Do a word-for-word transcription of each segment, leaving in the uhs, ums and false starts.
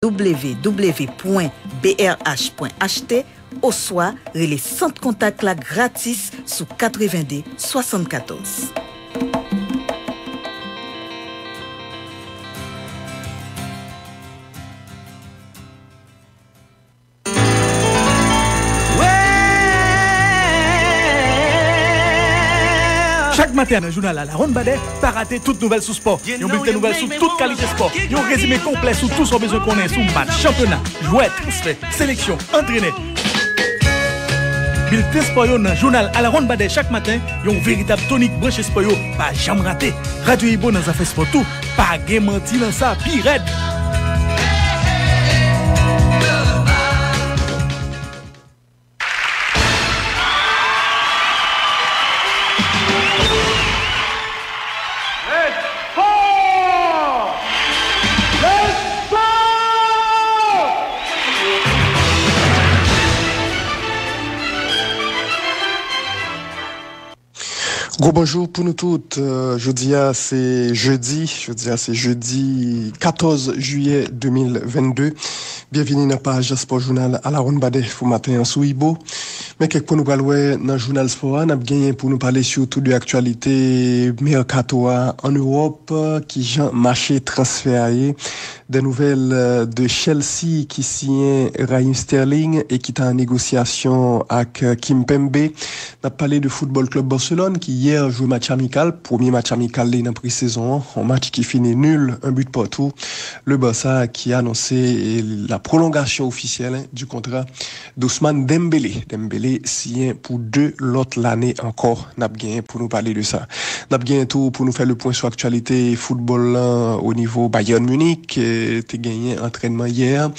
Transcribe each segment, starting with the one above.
w w w pwen b r h pwen h t oswa rele sant kontak la gratis sou katrevenn de swasannkatòz. Chak maten nan jounal Alawonnbadè, pa rate tout nouvèl sou spò. Yon bilten nouvèl sou tout kalite spò. Yon rezime konplè sou tou sa w bezwen konnen sou match, chanpyona, jwè, transfè, seleksyon, antrenè. Bilten spò yo nan jounal Alawonnbadè chak maten, yon veritab tonik branche spò yo pa janm rate. Radyo Ibo nan zafè spò tou, pa gen manti nan sa, pi rèd. Let's go! Let's go! Gwo bonjou pou nou tout. Euh, jodi a se jedi, jodi a se jedi katòz jiyè de mil vennde. Byenvini nan paj Spò Jounal Alawonnbadè pou maten an sou Ibo. Men kèk pwen nou pral wè nan jounal spò a, n ap genyen pou nou pale sitou de aktyalite mèkato a ann Ewòp, kijan mache transfè a ye, des nouvelles, euh, de Chelsea ki siyen Raheem Sterling e ki ta an negosyasyon ak, euh, Kimpembe. N ap pale de Football Club Barcelone ki yè jwe match amikal, premye match amikal li nan pre-sezon an, yon match ki fini nil, un but partout. Le Barça ki anonse, eh, la prolongation officielle, hein, du contrat d'Ousmane Dembélé. Dembélé siyen pou de lòt lane ankò. N ap genyen pou nou pale de sa. N ap genyen tou pou nou fè le pwen sou aktyalite foutbòl lan o nivo Bayern Munich, eh, te genyen antrènman yè.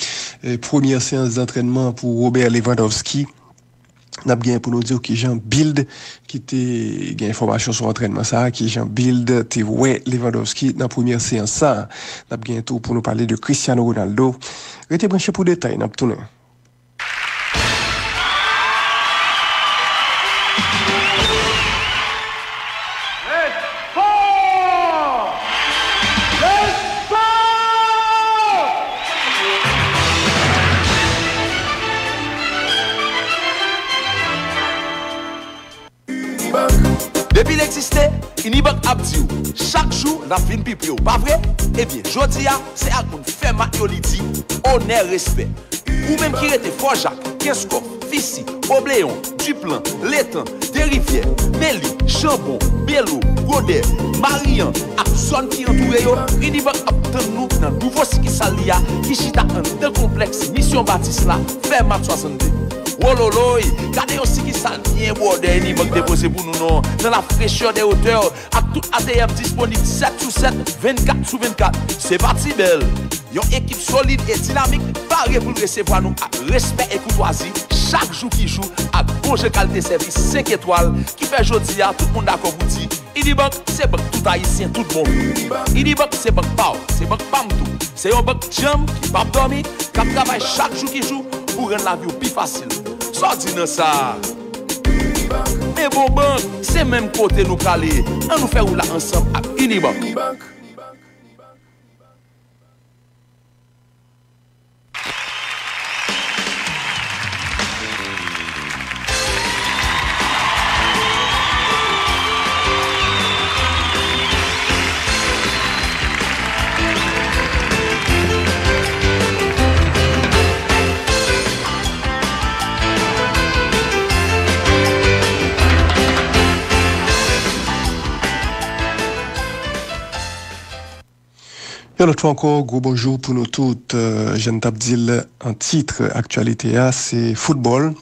Eh, premyè seyans dantrènman pou Robert Lewandowski. N ap genyen pou nou di w kijan Bild ki te gen enfòmasyon sou antrènman sa a, kijan Bild te wè Lewandowski nan premyè seyans sa a. N ap genyen tou pou nou pale de Cristiano Ronaldo. Rete branche pou detay, n ap tounen. Let's go! Let's go! Depi l egziste, Unibank ap di w, chak jou n ap vin pi pre w, pa vre? Ebyen, jodi a, se ak moun fè mak yo li di, onè, respè. Ou menm ki rete Fò Jak, Kenskòf, Fisi, Obleyon, Diplan, Letan, Derivyè, Meli, Chanbon, Belo, Grodè, Mariyan ak zòn ki antoure yo, Unibank ap tann nou nan nouvo sikisal li a ki chita anndan konplèks Misyon Batis la, Fèmat swasanndde. Wololoy, gade yon sikisal byen bwòdè Unibank depoze pou nou non, dans la fraîcheur des hauteurs, ak tout A T M disponib sèt sou sèt, vennkat sou vennkat. Se pa ti bèl! Yon ekip solid e dinamik pare pou l resevwa nou ak respè e koutwazi chak jou ki jou ak bon jan kalite sèvis senk etwal ki fè jodi a tout moun dakò pou di, Unibank se bank tout Ayisyen tout bon. Unibank se bank pa w, se bank pa m tou. Se yon bank djanm ki p ap dòmi, k ap travay chak jou ki jou pou rann lavi w pi fasil. Sa w di nan sa a? Men bon bank, se menm kote nou prale. Ann nou fè wout la ansanm ak Unibank. Yon lòt fwa ankò, gwo bonjou pou nou tout. Euh, jan n t ap di l an tit aktyalite a, se foutbòl.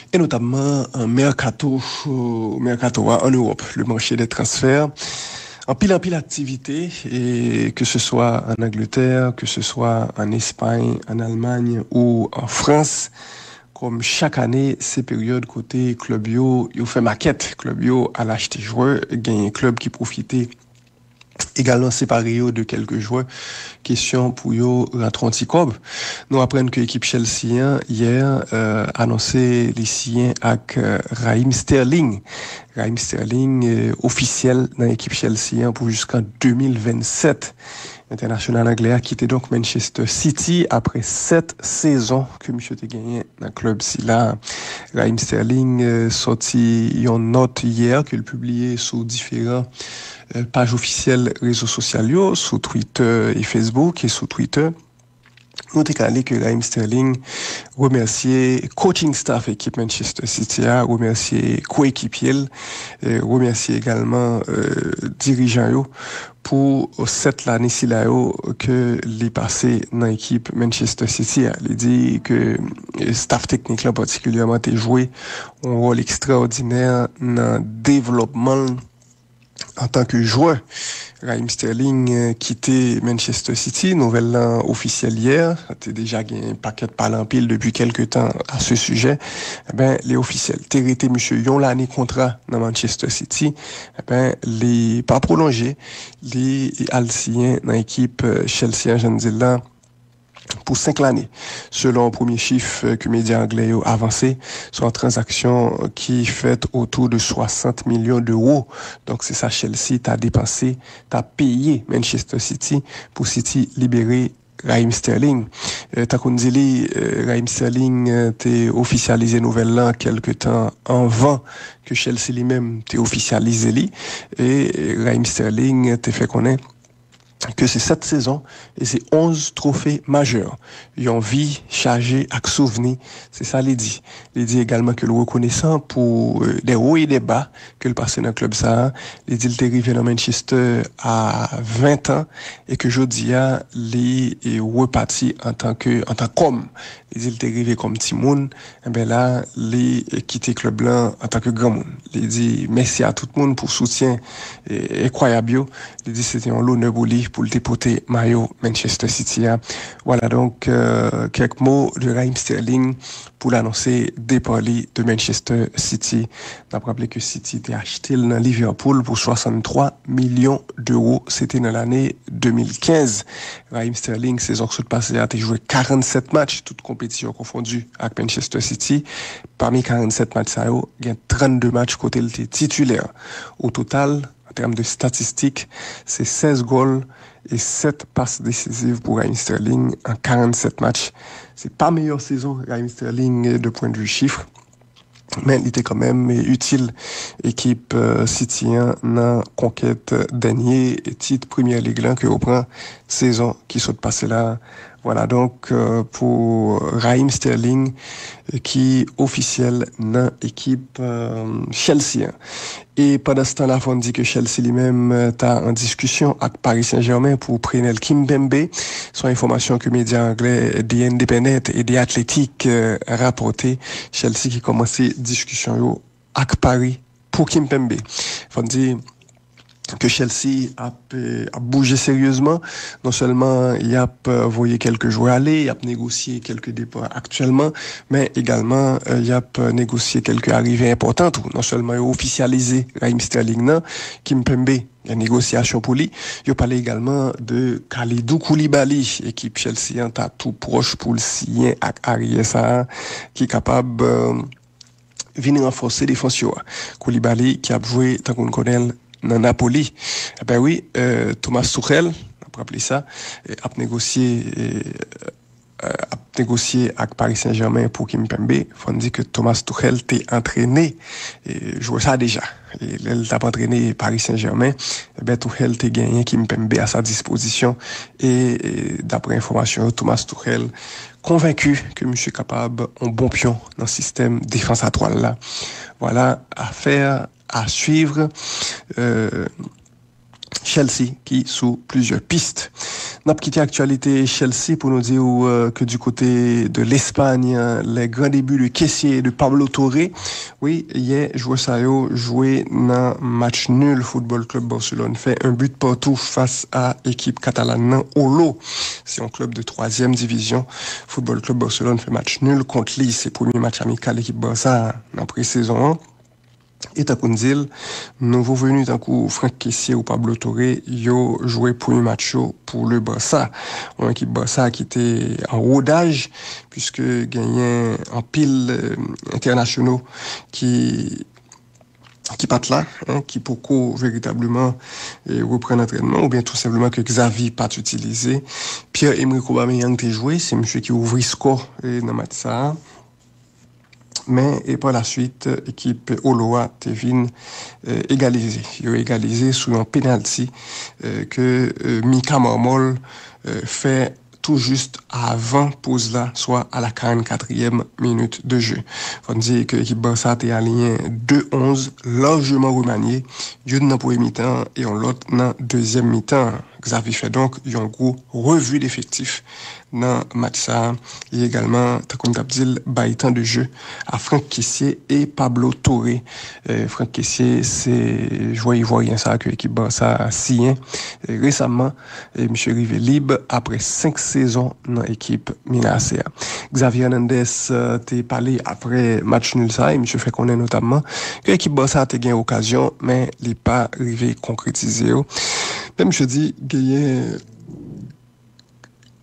E notamman an mèkato, euh, mèkato a an Ewòp, le marché des transferts. Anpil, anpil aktivite, e ke se swa an Angletè, ke se swa an Espay, an Almay ou an Frans. Kòm chak ane, se peryòd kote klèb yo, yo fè makèt, klèb yo al achte jwè, genyen klèb ki pwofite egalman separe yo de kèlke jwè, kesyon pou yo rantre yon ti kòb. Nou aprann ke ekip Chelsea an, yè, euh, anonse li siyen ak euh, Raheem Sterling. Raheem Sterling euh, ofisyèl nan ekip Chelsea an pou jiskan de mil vennsèt. Entènasyonal anglè a kite donk Manchester City apre sèt sezon ke misye te genyen nan klèb sila. Raheem Sterling euh, sòti yon nòt yè ke l pibliye sou diferan euh, paj ofisyèl rezo sosyal yo, sou Twitter e Facebook e sou Twitter. Nou te ka li ke Raheem Sterling remèsye coaching staff ekip Manchester City a, remèsye koekipye l, euh, remèsye egalman euh, dirijan yo pou sèt lane sila yo ke li pase nan ekip Manchester City a. Li di ke euh, staff teknik la patikilyèman te jwe yon wòl ekstraòdinè nan devlòpman l antanke jwè. Raheem Sterling euh, kite Manchester City, nouvèl lan ofisyèl yè, sa te deja gen pakèt pale anpil depi kèlke tan a se sijè. Eben, li ofisyèl. Te rete misye yon lane kontra nan Manchester City, eben, li pa pwolonje, li al siyen nan ekip euh, Chelsea an, jan n di l la, pou senk lane. Selon premye chif euh, ke medya anglè yo avanse, se yon tranzaksyon ki fèt otou de swasant milyon dewo. Donk, se sa Chelsea ta depanse, ta peye Manchester City pou City libere Raheem Sterling. Euh, tankou n di li, euh, Raheem Sterling euh, te ofisyalize nouvèl lan kèlke tan anvan ke Chelsea li menm te ofisyalize li. E euh, Raheem Sterling te fè konnen ke se sèt sezon e se onz twofe majè. Yon vi chaje ak souvni, se sa li di. Li di egalman ke l rekonesan pou euh, de wo e de ba ke l pase nan klèb sa a. Li di l te rive nan Manchester a ven tan e ke jodi a li euh, repati antanke antan kòm. Li di l te rive kòm timoun, enben la, li kite klèb lan antanke granmoun. Li di mèsi a tout moun pou soutyen eh, enkwayab yo. Li di se te yon lonè pou li pou l te pote mayo Manchester City a. Vwala donk euh, kèk mo de Raheem Sterling pou l anonse depa li de Manchester City. N ap raple ke City te achte l nan Liverpool pou swasanntwa milyon dewo. Se te nan lane de mil kenz. Raheem Sterling, sezon k sot pase a, te jwe karannsèt match, tout konpetisyon konfondi, ak Manchester City. Pami karannsèt match sa yo, gen trannde match kote l te titilè. O total, an tèm de statistik, se sèz gòl e sèt pas desiziv pou Raheem Sterling an karannsèt match. Se pa meyè sezon Raheem Sterling de pwen de vi chif, men li te kanmenm itil ekip euh, City an nan konkèt dènye tit Premier League lan ke yo pran sezon ki sot pase la. Vwala donk euh, pou Raheem Sterling euh, ki ofisyèl nan ekip euh, Chelsea an. E pandanstan la, fò n di ke Chelsea li menm euh, ta an diskisyon ak Paris Saint-Germain pou Presnel Kimpembe. Se yon enfòmasyon ke medya anglè The Independent e The Athletic euh, rapòte. Chelsea ki kòmanse diskisyon yo ak Paris pou Kimpembe. Fò n di ke Chelsea ap, euh, ap bouje seryezman. Non sèlman y ap euh, voye kèlke jwè ale, y ap negosye kèlke depa aktyèlman, men egalman euh, y ap euh, negosye kèlke arive enpòtan tou. Non sèlman yo ofisyalize Raheem Sterling nan, Kimpembe, gen negosyasyon pou li. Yo pale egalman de Kalidou Koulibaly, ekip Chelsea an ta tou pwòch pou l siyen ak aryè sa a ki kapab euh, vin ranfòse defans yo a. Koulibaly ki ap jwe tankou n konnen l nan Napoli. Enben wi, euh, Thomas Tuchel, n ap raple sa, euh, ap negosye euh, euh, ap negosye ak Paris Saint-Germain pou Kimpembe. Fò n di ke Thomas Tuchel te antrene euh, jwè sa deja. E lè l t ap antrene Paris Saint-Germain, enben Tuchel te genyen Kimpembe a sa dispozisyon. E, e daprè enfòmasyon yo, Thomas Tuchel konvenki ke misye kapab yon bon pyon nan sistèm defans a twa l la. Vwala, afè a swiv. Euh, Chelsea ki sou plizyè pis. N ap kite aktyalite Chelsea pou nou di w euh, ke du côté de l'Espagne, euh, les grands débuts de Kessie et de Pablo Torre. Wi, yè, jwè sa yo jwe nan match nul. Football Club Barcelone fè un but partout fas a ekip katalan nan Olo. Se yon klèb de twazyèm divizyon. Football Club Barcelone fè match nul kont li. Se premye match amikal ekip Barça a nan presezon an. E tankou n di l, nouvo venu tankou Franck Kessié ou Pablo Torre, yo jwe premye match yo pou Le Barça. Yon ekip Barça ki te an rodaj, puiske genyen anpil entènasyonal ki ki pa t la, hein, ki poko veritableman eh, reprann antrènman, oubyen tou senpleman ke Xavi pa t itilize. Pierre-Emerick Aubameyang te jwe, se misye ki ouvri skò eh, nan match sa a. Men e pa la swit, ekip Olowa te vin eh, egalize. Yo egalize sou yon penalti eh, ke eh, Mika Marmol eh, fè tou jis avan poz la, swa a la karannkatriyèm minit de jeu. Fò n di ke ekip Barça te aliyen de onz lajman remanye, youn nan premye mitan e yon lòt nan dezyèm mitan. Xavi fè donk yon gwo revi defektif nan match sa a. Li egalman, tankou n t ap di l, bay tan de jeu a Franck Kessié e Pablo Torre. Eh, Franck Kessié se jwè ivwaryen sa a ke ekip Barça siyen eh, resaman. E misye rive lib apre senk sezon nan ekip Milan A C a. Xavi Hernandez eh, te pale apre match nil sa a, e misye fè konnen notamman ke ekip Barça te gen okazyon, men li pa rive konkretize yo. Men misye di genyen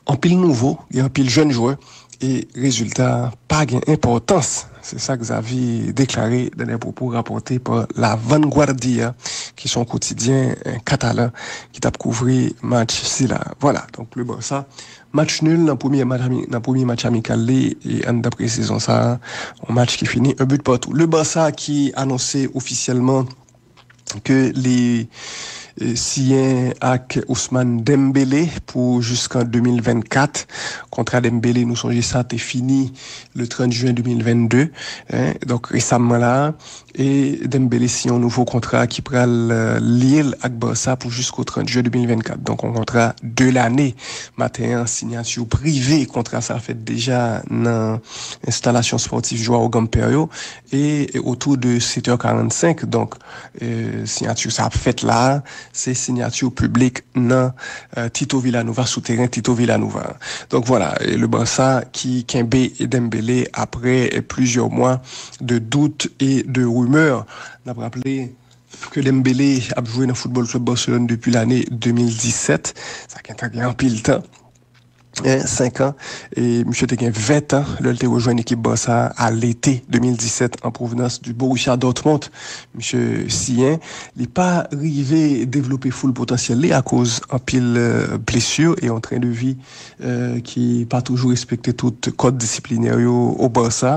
anpil nouvo, gen anpil jèn jwè, e rezilta pa gen enpòtans. Se sa Xavi deklare nan de pwopo rapòte pa La Vanguardia, ki se yon kotidyen eh, katalan ki t ap kouvri match sila. Vwala, donk Le Barça, match nil nan premye match, ami- nan premye match amikal li e anndan pre-sezon sa a, yon match ki fini un but partout. Le Barça ki anonse ofisyèlman ke li eh, siyen ak Ousmane Dembélé pou jiskan de mil vennkat. Kontra Dembélé, nou sonje sa te fini le trant jen de mil vennde, hein, donk resaman la. E Dembélé siyen yon nouvo kontra ki pral eh, lye l ak Barça pou jisko trant jen de mil vennkat. Donk yon kontra de lane. Maten an, sinyati prive kontra sa fèt deja nan enstalasyon spòtif Joao Gamper yo. E, e otou de sèt è karannsenk, donk eh, sinyati sa ap fèt la, se sinyati piblik nan eh, Tito Vilanova, sou teren Tito Vilanova. Donk vwala, eh, Le Barça ki kenbe Dembélé apre eh, plizyè mwa de dout e de rimè. N ap raple ke Dembélé ap jwe nan Football Club Barcelone depi lane de mil disèt. Sa gentan gen anpil tan. Hein, senk an. E misye te gen ven an lè l te rejwenn ekip Barça a lete de mil disèt an pwovenans du Borussia Dortmund. Misye siyen, li pa rive devlope full potansyèl li akoz anpil eh, blesi e yon tren de vi eh, ki pa toujou respekte tout kòd disiplinè yo o Barça.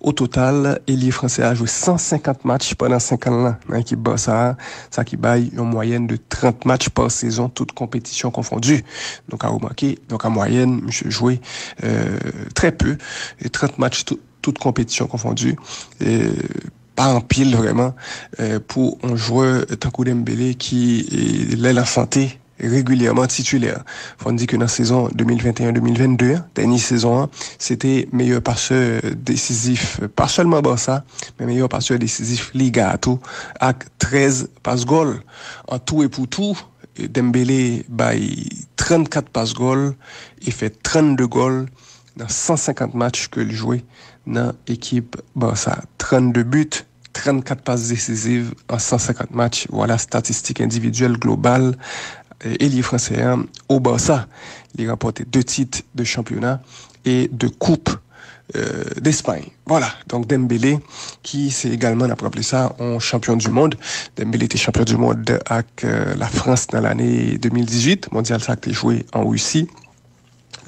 O total, elye fransè a jwe san senkant match pandan senk an lan nan ekip Barça a, sa ki bay yon mwayèn de trant match pa sezon, tout konpetisyon konfondi. Nou ka remake, donk an mwayèn, misye jwe eh, trè pe, e trant match tout, tout konpetisyon konfondi. Eh, pa anpil vrèman eh, pou yon jwè tankou Dembélé ki eh, lè l an sante regilyèman titilè. Fò n di ke nan sezon de mil venteyen de mil vennde an, dènye sezon an, se te meyè pasè desizif, pa sèlman Barça, men meyè pasè desizif Liga a tou, ak trèz pas gòl. An tou e pou tou, Dembélé bay trannkat pas gòl e fè trannde gòl nan san senkant match ke l jwe nan ekip Barça. Trannde but, trannkat pas desiziv an san senkant match. Vwala statistik endividyèl global eh, elye fransè an o Barça. Li ranpòte de tit de chanpyona e de koup eh, d'Espagne. Vwala, donk Dembélé, ki se egalman, n ap raple sa, yon chanpyon du mond. Dembélé te chanpyon du mond ak eh, Lafrans nan lane de mil dizuit, mondyal sa a ki te jwe an Risi.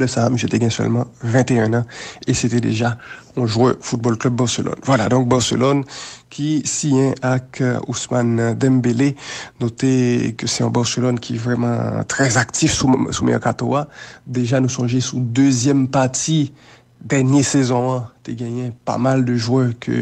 Lè sa a, misye te gen sèlman venteyen an e se te deja yon jwè Football Club Barcelone. Vwala, donk Barcelone ki siyen ak eh, Ousmane Dembélé. Note ke se yon Barcelone ki vrèman trè aktif sou, sou mèkato a. Deja, nou sonje sou dezyèm pati dènye sezon an, te genyen pa mal de jwè ke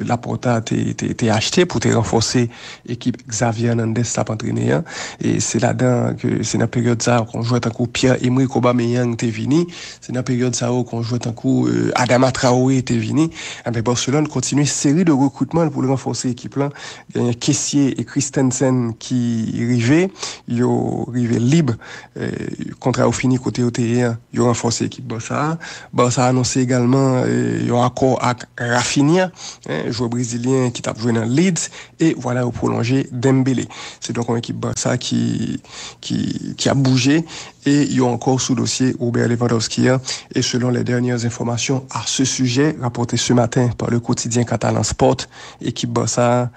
Laporta te, te, te achte pou te ranfòse ekip Xavi Hernandez t ap antrene an. E se ladan ke se nan peryòd sa a ke yon jwè tankou Pierre-Emerick Aubameyang te vini. Se nan peryòd sa a ke yon jwè tankou eh, Adama Traoré te vini. Enben, Barcelone kontinye seri de rekritman pou l ranfòse ekip lan. Genyen Kessié e Christensen ki rive. Yo rive lib. Eh, kontra yo fini kote yo te ye an. Yo ranfòse ekip Barça a. Barça anonse egalman eh, yon akò ak Raphinha, jwè brezilyen ki t ap jwe nan Leeds, e vwala yo pwolonje Dembélé. Se donk yon ekip Barça ki, ki, ki ap bouje, e yo ankò sou dosye Robert Lewandowski an. E selon les dernières informations à ce sujet, rapportées ce matin par le quotidien catalan Sport, ekip Barça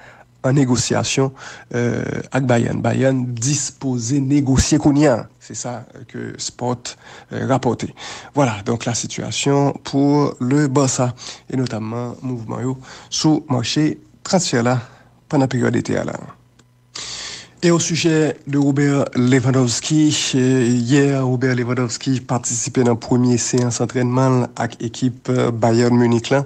an negosyasyon euh, ak Bayern. Bayern dispoze negosye kounye a. Se sa ke Sport euh, rapòte. Vwala, donk la sitiyasyon pou le Barça, e notamman mouvman yo sou mache transfè la pandan peryòd ete a la. E o sijè de Robert Lewandowski, yè Robert Lewandowski patisipe nan premye seyans antrènman l ak ekip Bayern Munich la.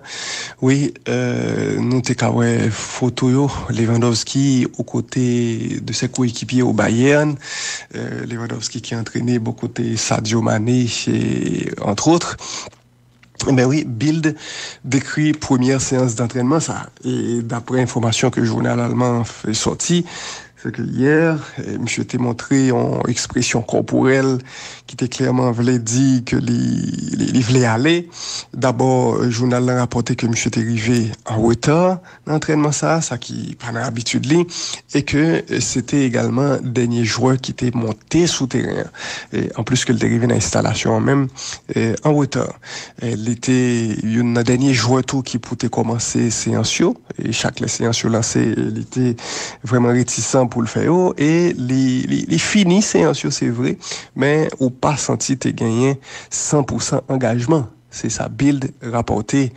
Wi, euh, nou te ka wè foto yo, Lewandowski o kote de se koekipye o Bayern, euh, Lewandowski ki antrene bò kote Sadio Mane, entre autres. Ebyen wi, Bild dekri premyè seyans dantrènman sa. E daprè enfòmasyon ke jounal alman an fè sòti, se ke yè, eh, misye te montre yon ekspresyon kòporèl ki te klèman vle di ke li, li, li vle ale. Dabò, jounal lan rapòte ke misye te rive an reta nan antrènman sa, sa ki pa nan abitid li, e ke, eh, se te egalman dènye jwè ki te monte sou teren an. Eh, anplis ke l te rive nan enstalasyon an menm, eh, an reta. Eh, li te youn nan dènye jwè tou ki pou te kòmanse seyans yo. E chak lè seyans yo lanse, li te vrèman retisan pou l fè yo. E li, li, li fini seyans yo, se vre, men ou pa santi te genyen san pou san angajman. Se sa Bild rapòte.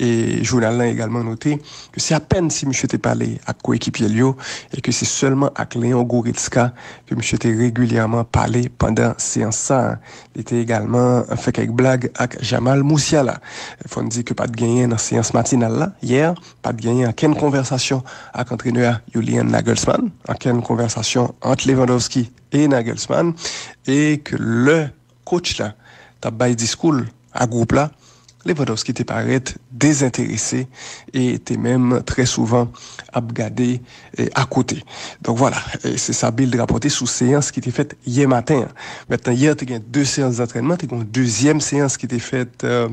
E jounal lan egalman note ke se apèn si misye te pale ak koekipye l yo, e ke se sèlman ak Leon Goretzka ke misye te regilyèman pale pandan seyans sa a. Li te egalman fè kèk blag ak Jamal Musiala. Fò n di ke pa t genyen nan seyans matinal la, yè, pa t genyen okenn konvèsasyon ak antrenè a, Julian Nagelsmann, okenn konvèsasyon ant Lewandowski e Nagelsmann, e ke lè coach la t ap bay diskou l a gwoup la, Lewandowski te parèt dezenterese e te menm trè souvan ap gade, eh, akote. Donk vwala, eh, se sa Bild rapòte sou seyans ki te fèt yè maten an. Mentnan, yè te gen de seyans dantrènman, te gen yon dezyèm seyans ki te fèt, euh,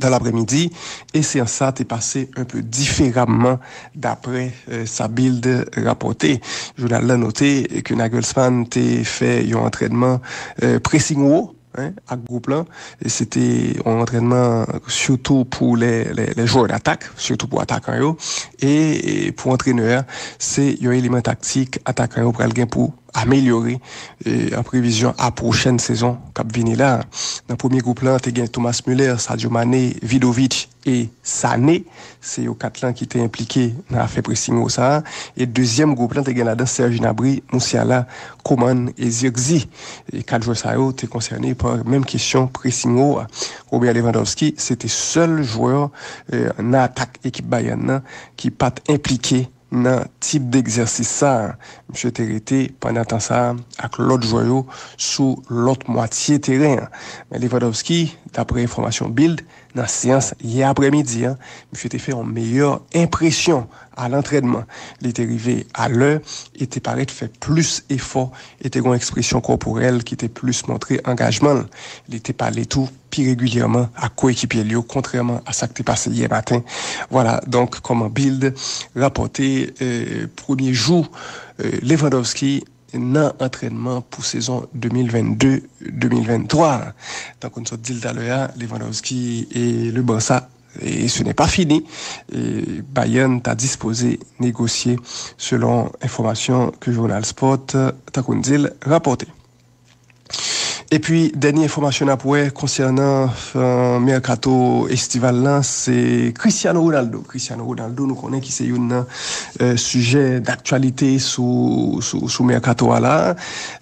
dans l'après-midi, e seyans sa te pase un peu différemment daprè, euh, sa Bild rapòte. Jounal lan note ke Nagelsmann te fè yon antrènman, euh, pressing wo, hein, ak gwoup lan. E se te yon antrènman sitou pou lè, lè, lè jwè datak, sitou pou atakan yo. E, e pou antrenè a, se yon eleman taktik atakan yo pral gen pou amelyore, e, an previzyon a pwochèn sezon k ap vini la. Nan premye gwoup lan, te gen Thomas Müller, Sadio Mane, Vidovic e Sané. Se yo kat lan ki te enplike nan afè pressing wo sa a. E dezyèm gwoup lan te gen ladan Serge Gnabry, Musiala, Coman e Zirkzee. E kat jwè sa yo te konsène pa menm kesyon pressing wo a. Robert Lewandowski, se te sèl jwè, eh, nan atak ekip Bayern nan ki pa t enplike nan tip degzèsis sa a. Misye te rete pandan tan sa a ak lòt jwè yo sou lòt mwatye teren an. Men Lewandowski, daprè enfòmasyon Bild, nan seyans yè aprèmidi an, misye te fè yon meyè enpresyon a lantrènman. Li te rive alè e te parèt fè plis efò e te gen yon ekspresyon kòporèl ki te plis montre angajman l. Li te pale tou pi regilyèman ak koekipye l yo, kontrèman a sa k te pase yè maten. Vwala, donk, kòman Bild rapòte, eh, premye jou, eh, Lewandowski nan antrènman pou sezon de mil vennde, de mil venntwa. Tankou n sot di l talè a, Lewandowski e le Barça, e ce n'est pas fini. E Bayern ta dispoze negosye, selon enfòmasyon ke jounal Sport, tankou n di l, rapòte. Epi, dènye enfòmasyon n ap wè konsènan, euh, mèkato estival lan, se Cristiano Ronaldo. Cristiano Ronaldo, nou konnen ki se youn nan, euh, sijè daktyalite sou, sou, sou mèkato a la,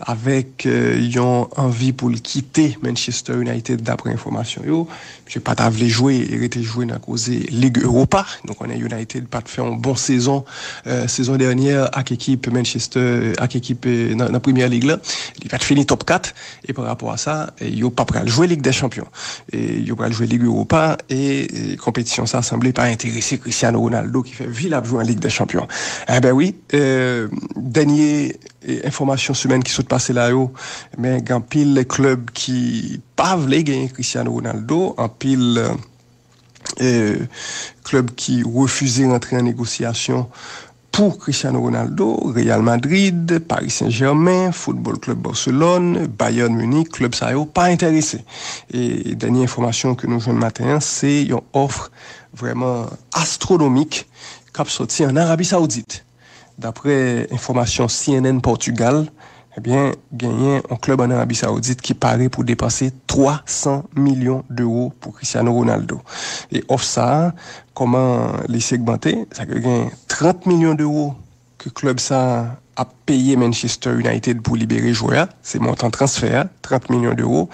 avèk, euh, yon anvi pou l kite Manchester United, daprè enfòmasyon yo. Misye pa ta vle jwe e rete jwe nan koze Lig Ewopa. Nou konnen United pa t fè yon bon sezon, euh, sezon dènyè ak ekip Manchester, ak ekip, euh, nan, nan Premyè Lig la. Li pa t fini top kat. E pa rapò a sa, eh, yo pa pral jwe Lig dè Chanpyon. E yo pral jwe Lig Ewopa e, e konpetisyon sa sanble pa enterese Cristiano Ronaldo ki fè vi l ap jwe an Lig dè Chanpyon. Enben wi, eh, dènye, eh, enfòmasyon semèn ki sot pase la yo, men gen anpil klèb ki pa vle genyen Cristiano Ronaldo, anpil, eh, euh, klèb ki refize rantre an negosyasyon pou Cristiano Ronaldo, Real Madrid, Paris Saint-Germain, Football Club Barcelone, Bayern Munich, klèb sa yo pa enterese. E dènye enfòmasyon ke nou jwenn maten an, se yon òf vrèman astwonomik k ap sòti an Arabi Saoudit. Daprè enfòmasyon C N N Portugal, ebyen, genyen yon klèb an Arabi Saoudit ki pare pou depanse twa san milyon dewo pou Cristiano Ronaldo. E òf sa a, kòman li segmante? Sa ke gen trant milyon dewo ke klèb sa a ap peye Manchester United pou libere jwè a, se montan transfè a, trant milyon dewo,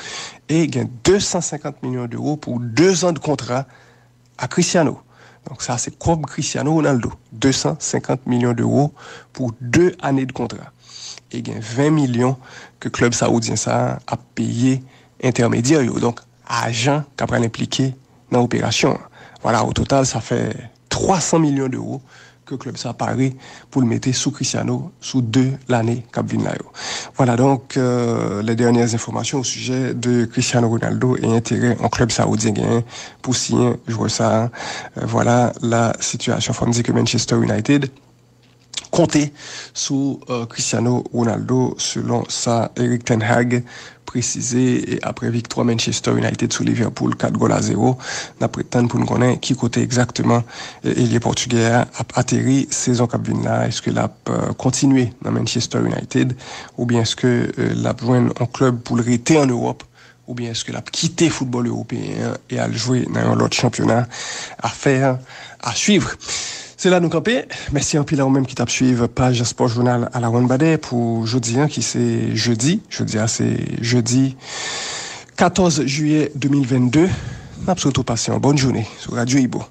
e gen de san senkant milyon dewo pou de zan de kontra a Cristiano. Donk sa se kòb Cristiano Ronaldo, de san senkant milyon dewo pou de ane de kontra. E gen ven milyon ke klèb saoudyen sa a ap peye entèmedyè yo. Donk ajan k ap pral enplike nan operasyon an. Vwala, o total, sa fè twa san milyon dewo ke klèb sa pare pou l mete sou Cristiano sou de lane k ap vin la yo. Vwala, donk, euh, les dernières informations au sujet de Cristiano Ronaldo e enterè yon klèb saoudyen genyen pou siyen jwè sa a. Euh, vwala la sitiyasyon. Fò m di ke Manchester United konte sou, euh, Cristiano Ronaldo, selon sa Erik ten Hag presize. E apre viktwa Manchester United sou Liverpool, kat gòl a zewo, n ap ret tann pou n konnen ki kote egzakteman, euh, elye pòtigè a ap ateri sezon k ap vin la. Èske l ap, euh, kontinye nan Manchester United, oubyen èske, euh, l ap jwenn yon klèb pou l rete an Ewòp, oubyen èske l ap kite foutbòl ewopeyen an e al jwe nan yon lòt chanpyona? Affaire à suivre. Se la nou kanpe. Mèsi anpil a ou menm ki t ap swiv paj Sport Journal Alain Badè pou jodi a, ki se jedi. Jodi a se jedi katòz jiyè de mil vennde. N ap swete w pase yon bòn jounen sou Radyo Ibo.